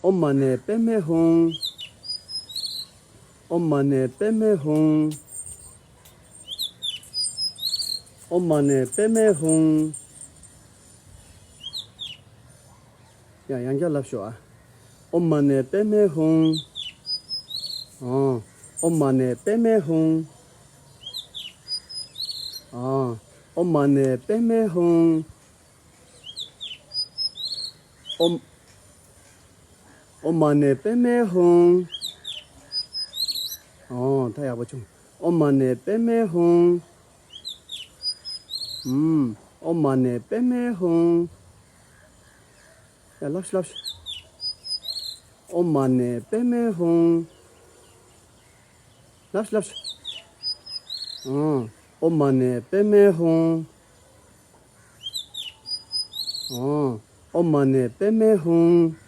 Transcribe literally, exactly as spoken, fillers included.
ཨོཾ་མ་ཎི་པདྨེ་ཧཱུྃ། ཨོཾ་མ་ཎི་པདྨེ་ཧཱུྃ། ཨོཾ་མ་ཎི་པདྨེ་ཧཱུྃ། ཡ་ཡང་བསྐྱར་ལབ་ཤོག་ཨ། ཨོཾ་མ་ཎི་པདྨེ་ཧཱུྃ། ཨོ། ཨོཾ་མ་ཎི་པདྨེ་ཧཱུྃ། ཨོ། ཨོཾ་མ་ཎི་པདྨེ་ཧཱུྃ། ཨོཾ། ཨོཾ་མ་ཎི་པདྨེ་ཧཱུྃ། ཨོ། ད་ཡག་པོ་བྱུང་། ཨོཾ་མ་ཎི་པདྨེ་ཧཱུྃ། ཨུམ། ཨོཾ་མ་ཎི་པདྨེ་ཧཱུྃ། ཡ་ལབ་ཤིག་ལབ་ཤིག་ཨོཾ་མ་ཎི་པདྨེ་ཧཱུྃ། ལབ་ཤིག་ལབ་ཤིག་ཨོ། ཨོཾ་མ་ཎི་པདྨེ་ཧཱུྃ། ཨོ། ཨོཾ་མ་ཎི་པདྨེ་ཧཱུྃ།